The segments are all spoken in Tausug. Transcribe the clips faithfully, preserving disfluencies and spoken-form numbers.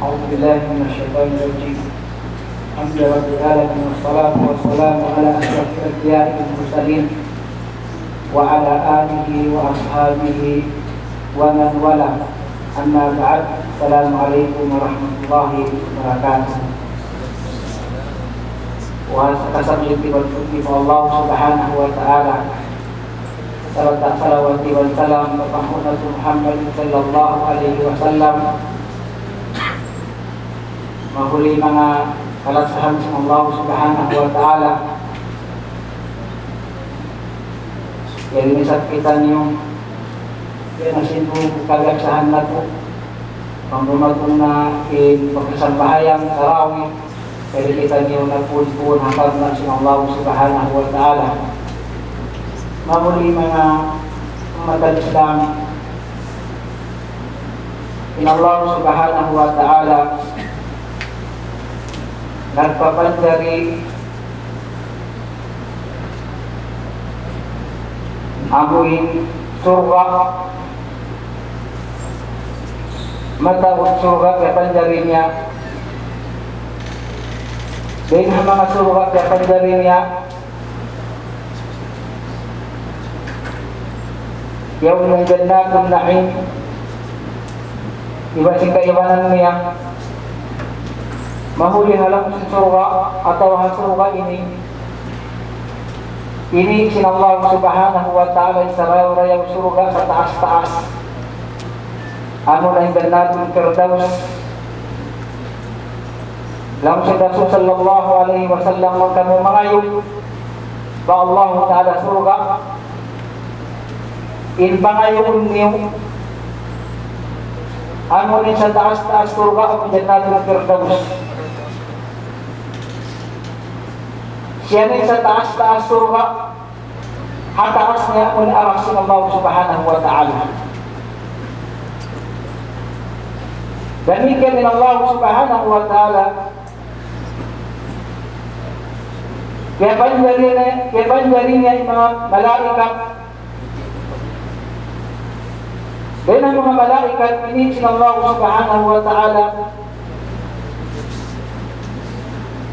أعوذ بالله من الشيطان الرجيم. الحمد لله رب العالمين، والصلاة والسلام على أشرف الأنبياء والمرسلين وعلى آله وأصحابه ومن والاه. أما بعد، السلام عليكم ورحمة الله وبركاته. Sakasabli iban puji pa Allah Subhanahu wa Ta'ala. Sarta' salawat iban salam pa Panghu' natu' Muhammad sallallahu alayhi wasallam. Mahuli manga kalasahan sin Allah Subhanahu wa Ta'ala. Yan, isab kitaniyu, yan na sin kalasahan natu'. Bang dumatung na in pagsambahayang tarawih, jari kitaniyu nagpuun-puun ha karna' sin Allah Subhanahu wa Ta'ala. Mahuli manga ummat Islam, in Allah Subhanahu wa Ta'ala nagpapanjari amuin surga', mataud surga' kiyapanjari niya. Dayn ha manga surga' kiyapanjari niya, yaun na Jannatun Na'im, iban sin kaibanan niya, mahuli ha lawm sin surga' atawa ha surga' ini, ini sin Allah Subhanahu wa Ta'ala in sarayaw-rayaw surga' sataas-taas. Amuna in Jannatul Firdaus. Laung sin Rasul sallallahu alayhi wasallam, bang kamu mangayu' pa Allah Ta'ala surga', in pangayuun niyu, amuna in sataas-taas surga', amu in Jannatul Firdaus. Siya in sataas-taas surga', ha taas niya amun aras sin Allah Subhanahu wa Ta'ala. Damikkiyan in Allah Subhanahu wa Ta'ala, kiyapanjari niya, kiyapanjari niya in manga malaikat. Dayn ha manga malaikat ini sin Allah Subhanahu wa Ta'ala,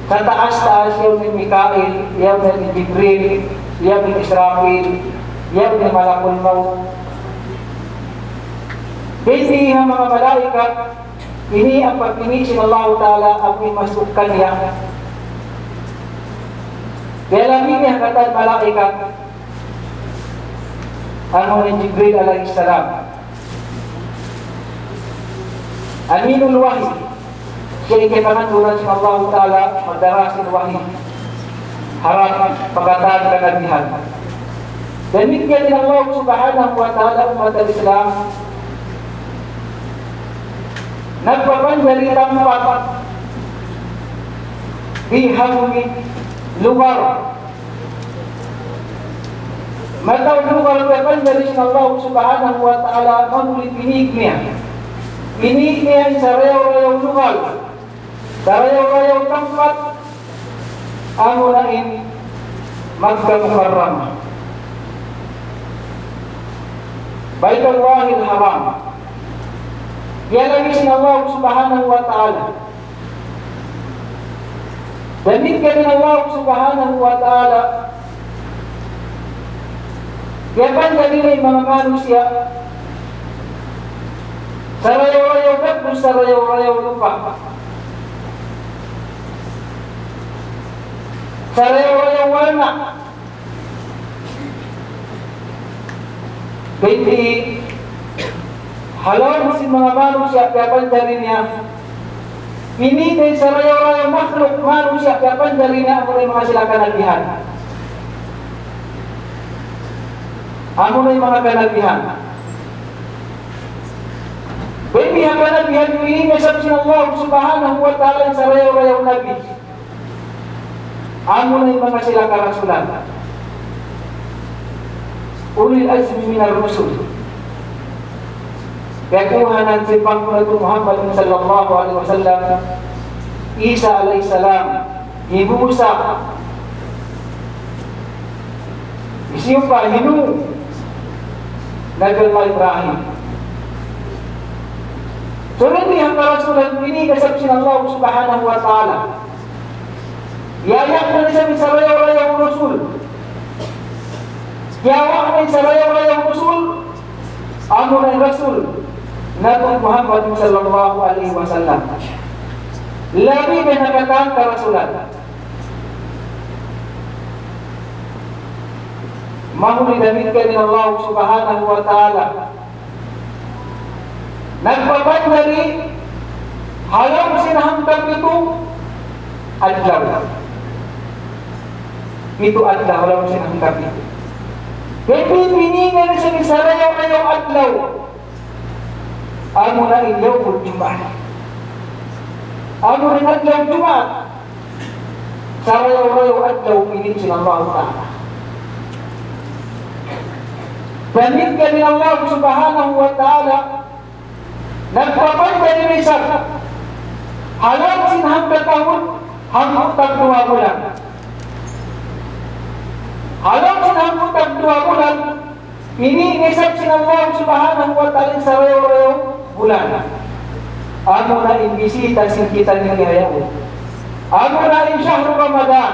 sataas-taas, yaun hi Mikail, yaun hi Jibril, yaun hi Israfil, yaun hi Malakul Maut. Dayn ha manga malaikat ini, ampa pini' sin Allah Ta'ala amu in masuuk kaniya. Kiyalami niya katan malaikat, amu in Jibril alayhi salam. Aminul Wahyi. Siya in kiyapangandulan sin Allah Ta'ala magdara sin wahyi harap pa katan kanabihan. Damikkiyan in Allah Subhanahu wa Ta'ala, ummat Islam, nagpapanjari tampat di ha bumi, lugar. Mataud lugar kiyapanjari sin Allah Subhanahu wa Ta'ala, mahuli pinī' niya. Pinī' niya in sarayaw-rayaw lugar, sarayaw-rayaw tampat, amuna in Makkah Mukarramah, Baitullahil Haram. Kiyalami sin Allah Subhanahu wa Ta'ala. Damikkiyan in Allah Subhanahu wa Ta'ala, kiyapanjari niya in manga manusiya' sarayaw-rayaw dagbus, sarayaw-rayaw lupa', sarayaw-rayaw warna'. Dayn di ha lawm sin manga manusiya' kiyapanjari niya, ini dayn sarayaw-rayaw makhluk manusiya' kiyapanjari niya, amuna in manga sila kanabihan. Amuna in manga kanabihan. Dayn di ha kanabihan ini, isab sin Allah Subhanahu wa Ta'ala in sarayaw-rayaw nabi. Amuna in manga sila karasulan, ulil azmi minar rusul. Kiyatuhanan sin Panghu' natu' Muhammad sallallahu alayhi wasallam, Isa alayhi salam, hi Musa, hisiyu pa, hi Nuh, Nabi Allah Ibrahim. Sumindi ha karasulan ini, kasab sin Allah Subhanahu wa Ta'ala. Iyayak na isab in sarayaw-rayaw rasul. Iyayak na in sarayaw-rayaw rasul. Amuna in Rasul natu' Muhammad sallallahu alayhi wasallam. Labi na in katan karasulan. Mahuli damikkiyan in Allah Subhanahu wa Ta'ala nagpapanjari ha lawm sin hangka pitu adlaw. Pitu adlaw ha lawm sin hangka pitu. Pipilian niya sin sarayaw-rayaw adlaw. Amuna in yawmul Jumu'ah. Amuna in adlaw Jumaat. Sarayaw-rayaw adlaw ini sin Allah Ta'ala. Damikkiyan in Allah Subhanahu wa Ta'ala nagpapanjari isab ha lawm sin hangka tahun, hangpu' tagduwa bulan. Ha lawm sin hangpu' tagduwa bulan, ini isab sin Allah Subhanahu wa Ta'ala in sarayaw-rayaw bulan. Amuna in bisita sin kitaniyu yaun. Amuna in shahru Ramadan.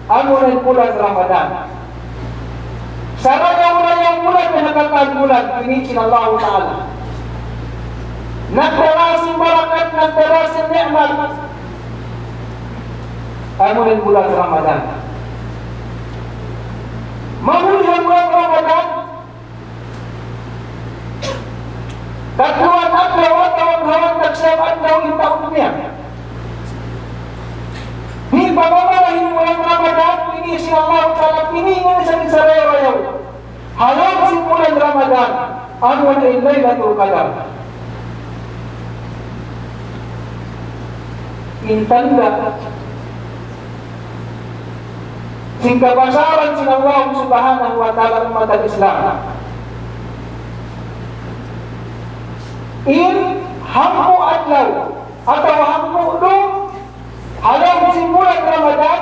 Amuna in bulan Ramadan. Sarayaw-rayaw bulan, in katan bulan ini sin Allah Ta'ala. Nagdara sin barakat, nagdara sin ni'mat. Amuna in bulan Ramadan. Mahuli ha bulan Ramadan, katluan adlaw atawa kahawantag siyam adlaw in taud niya. Di' pa mamarahin bulan Ramadan, ini sin Allah Ta'ala, ini in sarayaw-rayaw. Ha lawm sin bulan Ramadan, amuna in Laylatul Qadar. In tanda' sin kabasaran sin Allah Subhanahu wa Ta'ala, ummat al-Islam. In hangpu' adlaw atawa hangpu' dum ha lawm sin bulan Ramadan,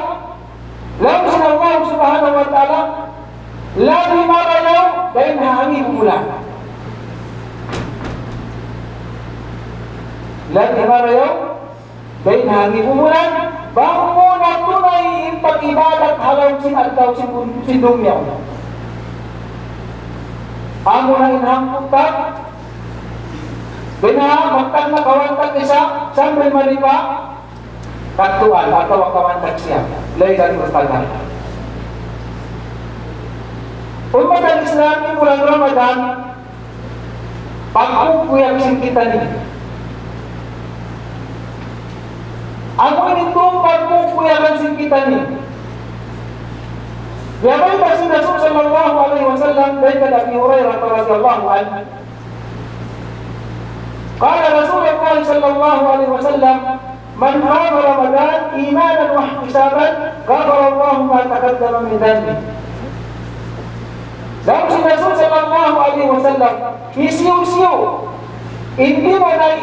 laung sin Allah Subhanahu wa Ta'ala, labi marayaw dayn ha hangibu bulan. Labi marayaw dayn ha hangibu bulan, bang mu na tunay in pag-ibadat ha lawm sin adlaw sin, sin dunya. Amuna in hangpu' tag, bina, magtag na kahawantag isa, sambil malipa, katluan atawa kahawantag siyam, Laylatul Qadar. Ummat al-Islam, in bulan Ramadan, pagkukuyag sin kitaniyu. Amu ini in pagkukuyagan sin kitaniyu. Biya' bayta' sin Rasul sallallahu alayhi wasallam, dayn kan Abi Hurairah radiyallahu anhu. قال رسول الله صلى الله عليه وسلم: من قام رمضان إيمانا واحتسابا غفر الله له ما تقدم من ذنبه. Laung sin Rasul sallallahu alayhi wasallam, hisiyu-siyu in timunay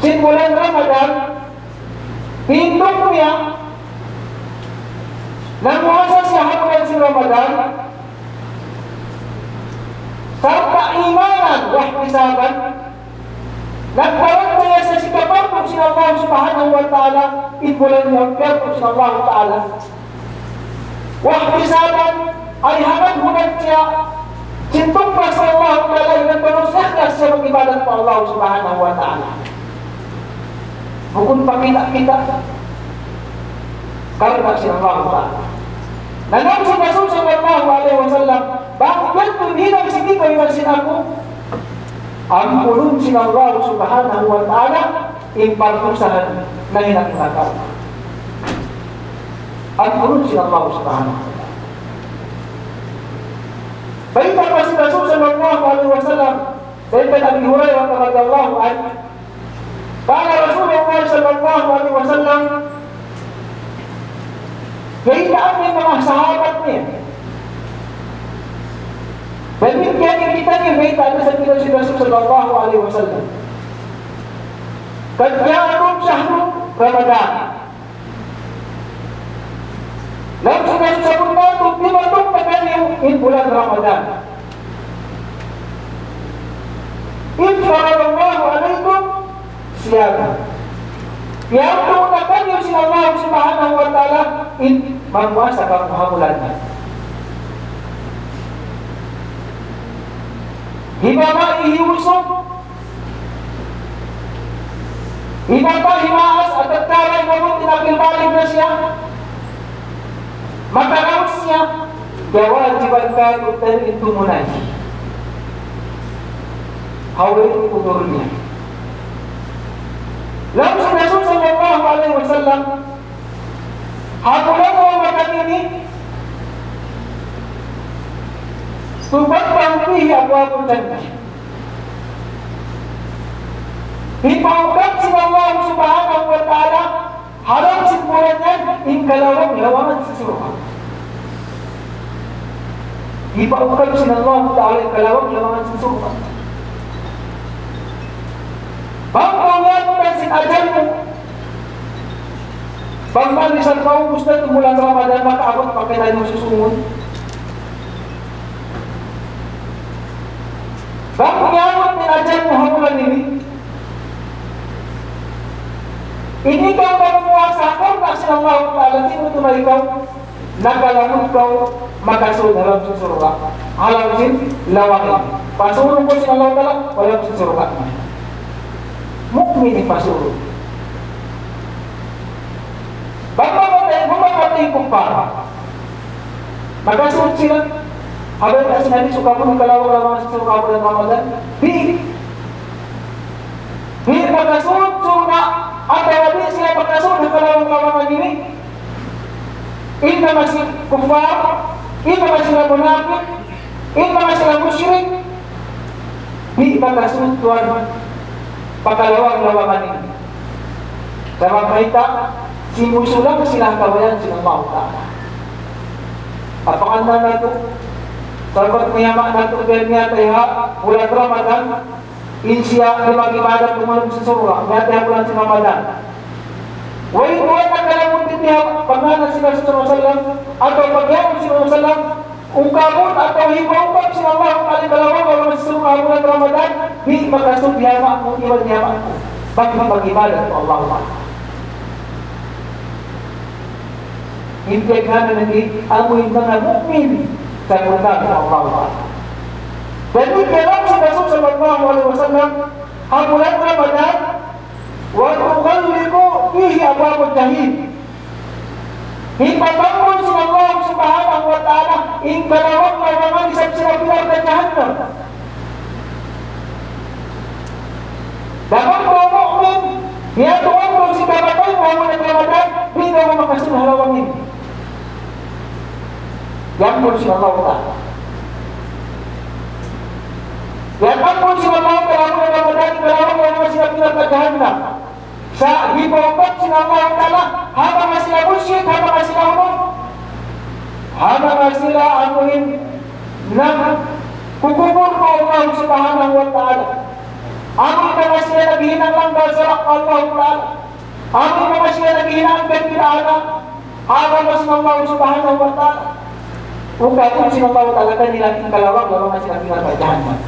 sin bulan Ramadan, tindug niya, nagpuasa siya ha bulan sin Ramadan, sarta' imanan wahtisaban, nagparachaya siya sin kapardu' sin Allah Subhanahu wa Ta'ala, in bulan niya pardu' sin Allah Ta'ala. Wahtisaban, ay hangad-hangad siya sin tungpas sin Allah Ta'ala, iban pa ikhlas siya mag-ibadat pa Allah Subhanahu wa Ta'ala. Bukun pa kita-kita. Karna' sin Allah Ta'ala. Laung sin Rasul sallallahu alayhi wasallam, bang yadtu hinang sin ikaw iban sin aku, ampunun sin Allah Subhanahu wa Ta'ala in pardusahan nahinang natu'. Ampunun sin Allah Subhanahu wa Ta'ala. Bayta' pa sin Rasul sallallahu alayhi wasallam, bayta' Abi Hurairah radiyallahu anhu, قال رسول الله صلى الله عليه وسلم, baytaan niya in manga sahabat niya. Damikkiyan in kitaniyu, baytaan niya sin Rasul sallallahu alayhi wasallam. قد جاءكم شهر رمضان. Laung sin Rasul, sabunnal tuud dimatung na kaniyu in bulan Ramadan. افترض الله عليكم Piyagtuunan kaniyu sin Allah Subhanahu wa Ta'ala in mamuasa kamu ha bulan niya. Hibaba' hiusug, hibaba' himaas, atawa in amun tinakil balik na siya. Makaraus siya, kiyawajiban kaniyu in tumunay. Hawnu in udur niya. Laung sin Rasul sallallahu alayhi wasallam, ha bulan Ramadan ini, تفتح فيه أبواب الجنة. Hipaukab sin Allah Subhanahu wa Ta'ala ha lawm sin bulan yan in kalawang-lawangan sin surga'. Hipaukab sin Allah Ta'ala in kalawang-lawangan sin surga'. Bang kaw miyabut sin ajal mu, bang man isab maubus na in bulan Ramadan, makaabut pa kailan mu susūngun. Bang miyabut in ajal mu ha bulan ini, in ikaw nagpuasa karna' sin Allah Ta'ala, timutuma ikaw, nakalamud kaw makasud ha lawm sin surga', ha lawm sin lawang ini. Pasurun kaw sin Allah Ta'ala ha lawm sin surga'. Mu'min in pasurun. Bang mamatay, bang mamatay in kuffar, makasud sila? Ha bang ta sila di' sukabun kalawang-lawangan sin surga' ha bulan Ramadan? Di'. Di' makasud surga', atawa di' sila makasud ha kalawang-lawangan ini. In manga sila kuffar, in manga sila munapik, in manga sila mushrik, di' makasud tuwan pa kalawang-lawangan ini. Sabab mayta', simusulang sila ha kabayaan sin Allah Ta'ala. Apangan na natu', sabab niyama' natu' biya' niya tayha bulan Ramadan, in siya di' mag-ibadat dumatung sin surga', biya' tayha bulan sin Ramadan. Way, way nakalamud didtu ha pagngānan sin Rasul sallallahu alayhi wasallam, atawa pagngānan sin Rasul sallallahu alayhi wasallam, ukabun atawa hipaukab sin Allah Ta'ala in kalawang-lawangan sin surga' ha bulan Ramadan, di' makasud niyama' mu, iban niyama' ku. Bang di' mag-ibadat pa Allah Ta'ala. In piyagngānan ini, amu in manga mu'min, sabunnal pa Allah Ta'ala. Damikkiyan laung sin Rasul sallallahu alayhi wasallam, ha bulan Ramadan, وتغلق فيه أبواب الجحيم. Hipatambul sin Allah Subhanahu wa Ta'ala in kalawang-lawangan isab sin api narka' jahannam. Bang kaw mu'min, hiyatungud kaw sin kamatay mu ha bulan Ramadan, di' kaw makasud ha lawang ini. Hiyatambul sin Allah Ta'ala. Hiyatambul sin Allah Ta'ala ha bulan Ramadan in kalawang-lawangan sin api narka' jahannam. Sa' hipaukab sin Allah Ta'ala ha manga sila mushrik, ha manga sila unu, ha manga sila amuin nagkukupur pa Allah Subhanahu wa Ta'ala. Amuin manga sila naghihinang langgal ha Allah Ta'ala. Amuin manga sila naghihinang bid'ah. Ha agama sin Allah Subhanahu wa Ta'ala. Ukabun sin Allah Ta'ala kanila in kalawang-lawangan sin api narka' jahannam.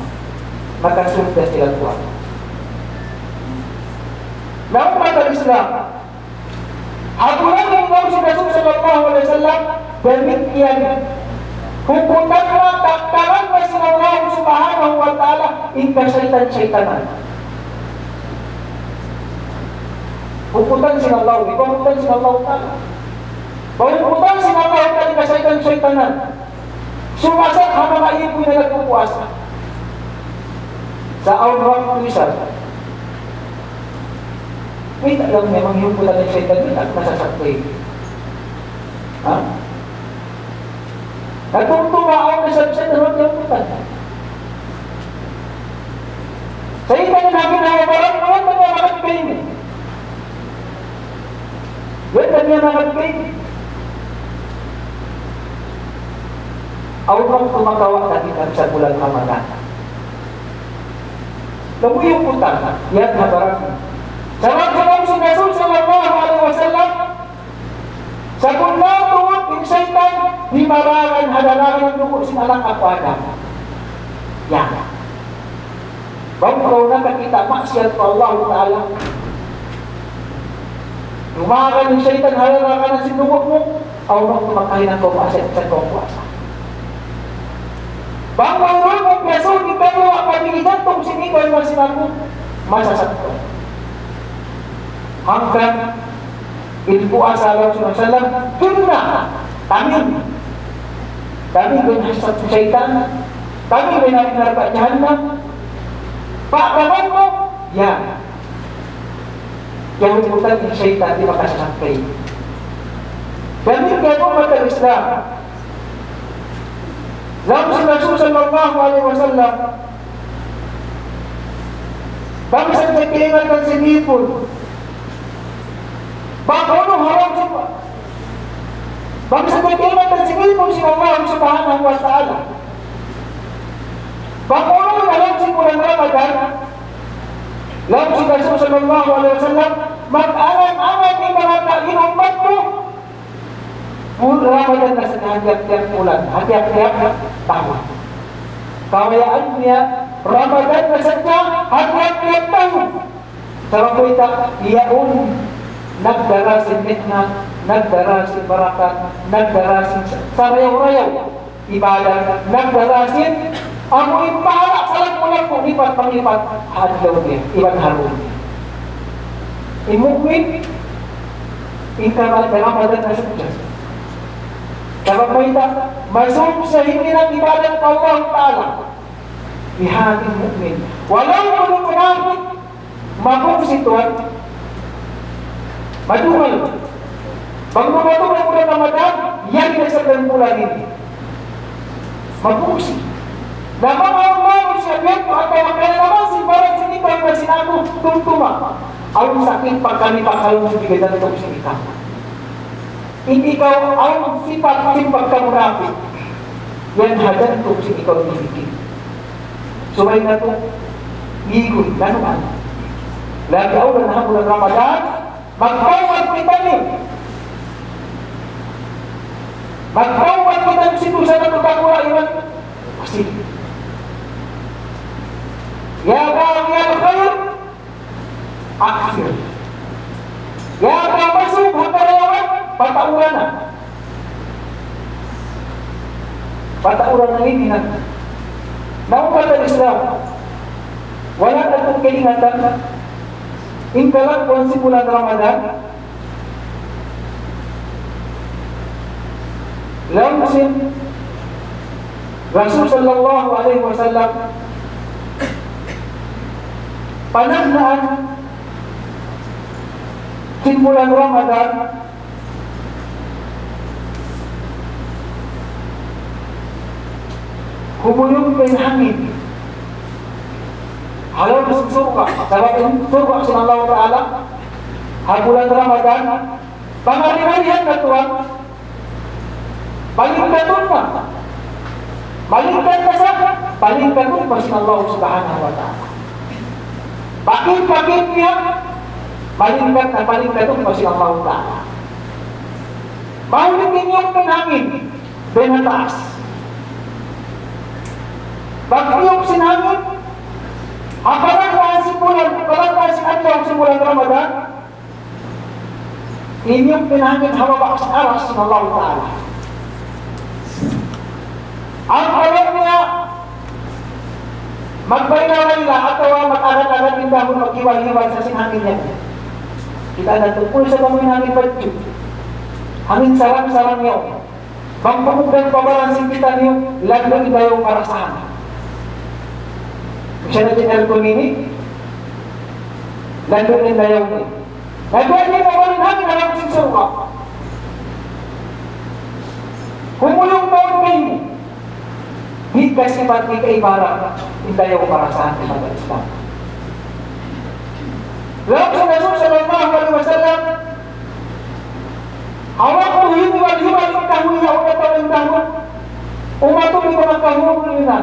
Makasud da sila tuwan. Na ummat al-Islam, ha bulan ini laung sin Rasul sallallahu alayhi wasallam, damikkiyan hukutan na, taktaran na sin Allah Subhanahu wa Ta'ala in kasaytan-saytanan. Hukutan sin Allah, hukutan sin Allah Ta'ala. Panghukutan sin Allah Ta'ala in kasaytan-saytanan. Sumasat ha manga ibu na nagpupuasa. Sa' awn waktu isab, mayta' laung niya manghukutan in saytan, mayta' masasat pa ini. Ha? Natumtuma awn na isab saytan, wala' niya hukutan. Saytan in hakin ha baran, wala' niya makan pa ini. Wala' niya makan pa ini. Awn bang tumatawa na kita sa bulan Ramadan? Laung mu hukutan, yan ha baran. Sabab laung sin Rasul sallallahu alayhi wasallam, sabunnal tuud in saytan, di' mararan ha dararan dugu' sin anak apu' Adam. Yan. Bang kaw nakakita' maksiyat pa Allah Ta'ala, Dumagan in saytan ha lalakangan sin dugu' mu, awn waktu makahinang kaw puasa, sa' kaw puasa. Bang wayruun mu piyasud in kaluwa' pa pī jantung sin ikaw iban sin aku, masasat kaw. Hangkan in puasa, laung sin Rasul sallallahu alayhi wasallam, junnah, taming. Taming dayn ha hasad sin saytan, taming dayn ha api narka' jahannam. Pagkaban mu, yan. Kiyahugutan in saytan, di' makasasat kaymu. Damikkiyan ummat al-Islam. Laung sin Rasul sallallahu alayhi wasallam, bang sadja kaingatan sin ipun, bang unu ha lawm sin, bang sadja kaingatan sin ipun sin Allah Subhanahu wa Ta'ala, bang unu ha lawm sin bulan Ramadan, laung sin Rasul sallallahu alayhi wasallam, mag-angan-angan in manga tau in ummat mu, bulan Ramadan na sadja ha tiyap-tiyap bulan, ha tiyap-tiyap tahun. Kabayaan niya, Ramadan na sadja ha tiyap-tiyap tahun. Sabab mayta', yaun nagdara sin nikmat, nagdara sin barakat, nagdara sin sa-, sarayaw-rayaw ibadat, nagdara sin amu in pahala' salaggu'-laggu', lipat-panglipat ha adlaw niya iban ha dum niya. In mu'min, in kamal Ramadan na sadja. Sabab mayta', masūb siya himinang ibadat pa Allah Ta'ala. Bihaun in mu'min. Walaupun munapik, mapungsi tuwan. Madungal. Bang dumatung in bulan Ramadan, yari na sa bulan ini. Mapungsi. Na bang awn manusiya' biya' ha yan, atawa kaya naman sin baran sin ikaw iban sin aku, tumtuma. Awn sakit pagkanipa' ha lawm sin biya' jantung sin ikaw. In ikaw awn sipat sin pagkamunapik. Yan ha jantung sin ikaw in dikit. Subay natu' igun, lanuan. Labi awla na ha bulan Ramadan, magtawbat kitaniyu. Magtawbat kitaniyu sin dusa natu' dakula' iban kacik. يا باغي الخير أقصر. Ya, bang masūb ha karayawan, patauran na. Patauran na ini na. Na ummat al-Islam, wala' natu' kaingatan in kalagguan sin bulan Ramadan. Laung sin Rasul sallallahu alayhi wasallam, panagnaan sin bulan Ramadan, humuyup in hangin ha lawm sin surga', sabab in surga' sin Allah Ta'ala ha bulan Ramadan, pangari-arihan na tuwan, palingkatun na. Malingkat na sa, palingkatun pa sin Allah Subhanahu wa Ta'ala. Pakit-pakit niya, malingkat na, palingkatun pa sin Allah Ta'ala. Mahuli in iyup sin hangin dayn ha taas. Pag-iyup sin hangin, ha palagguan sin bulan, ha palagguan sin adlaw sin bulan Ramadan, in iyup in hangin ha baba' sin aras sin Allah Ta'ala. Ampa laung niya, magbayla-bayla atawa mag-agad-agad in dahun, maghiwal-hiwal sa sin hangin yan. Kita' natu', kunu' sa kamu in hangin badju', hangin sarang-sarang yaun. Bang pamugdan pa baran sin kitaniyu, landu' in dayaw parasahan. Misan na in aircon ini, landu' in dayaw ini. Na biya' diin na in hangin ha lawm sin surga'. Humuyup mawn kaymu. Di' kasipat, di' kaibarat in dayaw parasahan, ummat Islam. Laung sin Rasul sallallahu alayhi wasallam, ha waktu hiwal-hiwal in kahuy yaun atawa in dahun, umatung in manga kahurun ini.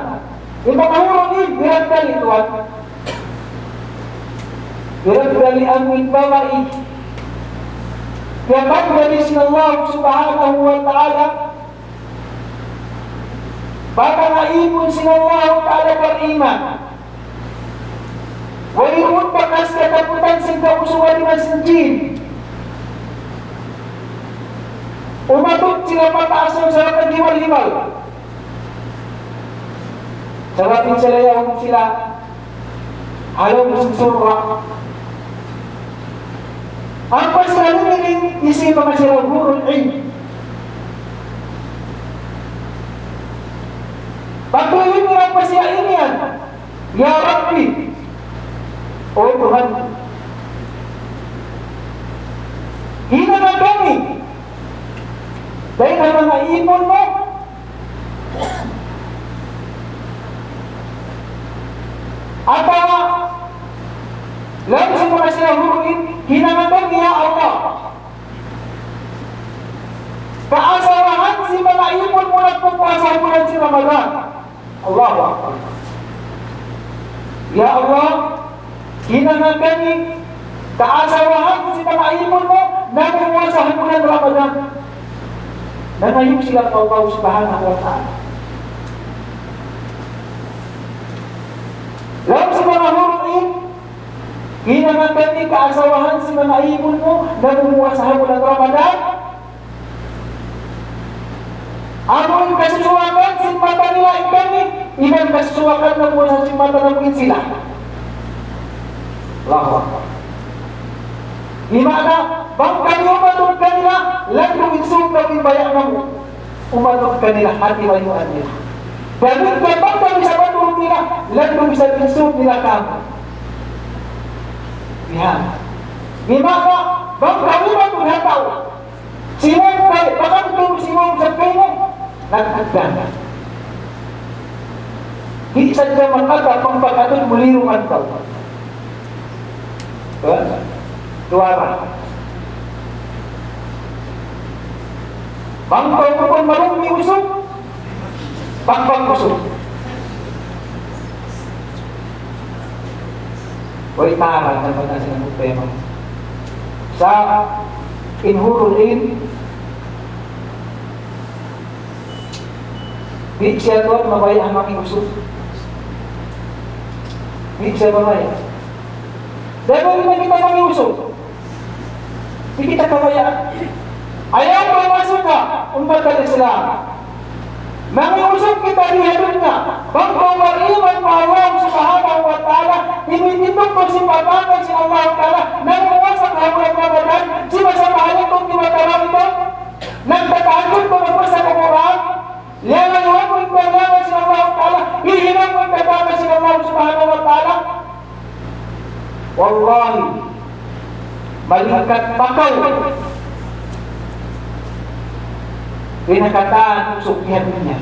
In manga kahurun ini, biragdali tuwan. Biragdali amu in babai. Kiyapagdali sin Allah Subhanahu wa Ta'ala pa manga īpun sin Allah Ta'ala bariman. Wayruun bakas katakutan sin kausugan iban sin jin. Umatud sila pataas sin sabab naghiwal-hiwal. Sabab in sila yaun sila ha lawm sin surga'. Ampa sila lumiling, hisiyu? Manga sila hurul ain. Pagluling nila, ampa sila imiyan, "Ya Rabbi, O Tuhan, hinanga kami dayn ha manga ipun mu." Atawa laung sin manga sila hurul ain, "Hinanga kami, ya Allah, kaasawahan sin manga ipun mu nagpupuasa bulan sin Ramadan." Allahu Akbar. "Ya Allah, hinanga kami kaasawahan sin manga ipun mu nagpupuasa bulan Ramadan." Nangayu' sila pa Allah Subhanahu wa Ta'ala. Laung sin manga hurul ain, "Hinanga kami kaasawahan sin manga ipun mu nagpupuasa bulan Ramadan." Amun kasusuwakan sin mata nila in kami, iban kasusuwakan namu' sin mata namu' in sila. Allahu Akbar. Di' maana, bang kami umatud kanila, landu' in sūb namu' in baya' namu'. Umatud kanila, hāti mayuan nila. Dayn ha bang kami sa' umatud nila, landu' isab in sūb nila kāmu'. Yan. Di' maana, bang kami umatud ha tau, simūng kay, bakas tuud simūng sa' kaymu, nagtagdan. Di' sadja makata' pagpakatud mu lirungan kaw. Ha? Duwa ra. Bang kaw bukun malum miyusug, bang bang usug. Way tara, dapat na sila magpema. Sa' in hurul ain, di' siya tuud mabaya' ha mangusug. Di' siya mabaya'. Dayn di' na kita mangusug. Di' kita kabaya'. Ayaw kaw masuka, ummat al-Islam. Mangusug kita di ha dunya. Bang kaw bariman pa Allah Subhanahu wa Ta'ala, di' mu tindug sin patakan sin Allah Ta'ala, nagpuasa kaw ha bulan Ramadan, di' ba sa' mahalin kung di' matarawih kaw? Nagtatahajjud kaw, nagbasa kaw Qur'an? Liyalayuan mu in paglawan sin Allah Ta'ala, hihinang mu in paglawan sin Allah Subhanahu wa Ta'ala. Wallahi, malingkat pa kaw dayn ha katan usug di ha dunya.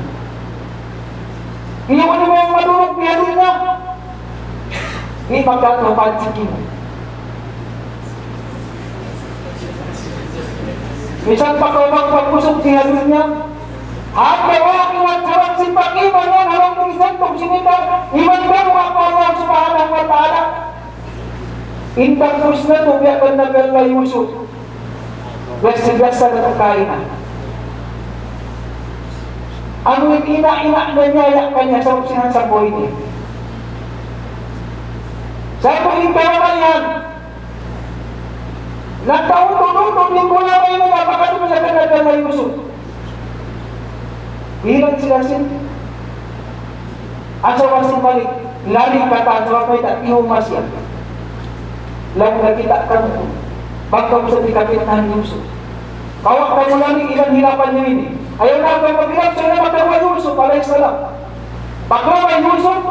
Iyan in madurug di ha dunya. Di' makatupad sin kimo. Misan pa kaw magpag-usug di ha dunya, hangkan ha akhirat sabab sin pag-iman yan, ha lawm sin jantung sin ikaw, iman kamu pa Allah Subhanahu wa Ta'ala. In dagbus natu', biya' kan Nabi Allah Yusuf. Biya'-biya' natu' kaina. Amu in ina'-ina' niya, iyaya' kaniya, sabab sin hansapu' ini. Sabab in kawamayan, nagkautud-utud in gulagay nila, makadtu sila kan Nabi Allah Yusuf. Bilang sila sin asawa sin Malik, lari katan sabab mayta' tiyuma siya. Laung nila, kita' kamu, bang kamu sa' di' kapitnahan hi Yusuf. Kawa' kamu lari iban hilapan niyu ini. Ayaw na kamu maghilap, sa' na magkawa' hi Yusuf alayhis salam. Pagkawa' hi Yusuf,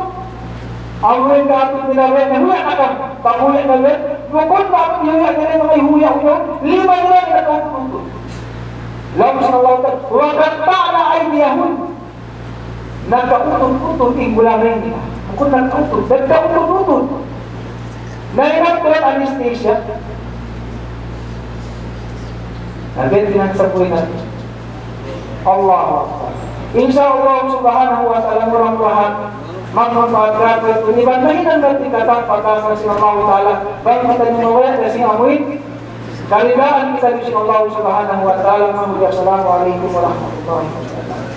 amu in dapat nila, "Huya' na kamu." Paghuya' nila, bukun na amu in huya' nila, manga huya'-huya', lima nila nagkautud-utud. Laung sin Allah Ta'ala, "وقطعن أيديهن." Nagkautud-utud in gulagay nila. Bukun nagkautud, nagkautud-utud. Na, hinang tuud anesthesia. Na, biya' diin in hansapu' ini. Allahu Akbar. Insya Allah Subhanahu wa Ta'ala, mura-murahan magmanpaat katu' ini. Iban mahinang natu' in katan pagkawa' sin Allah Ta'ala. Bang kita ini mabaya' na sin amu in karidaan kita sin Allah Subhanahu wa Ta'ala. Assalamu alaykum warahmatullahi wabarakatuh.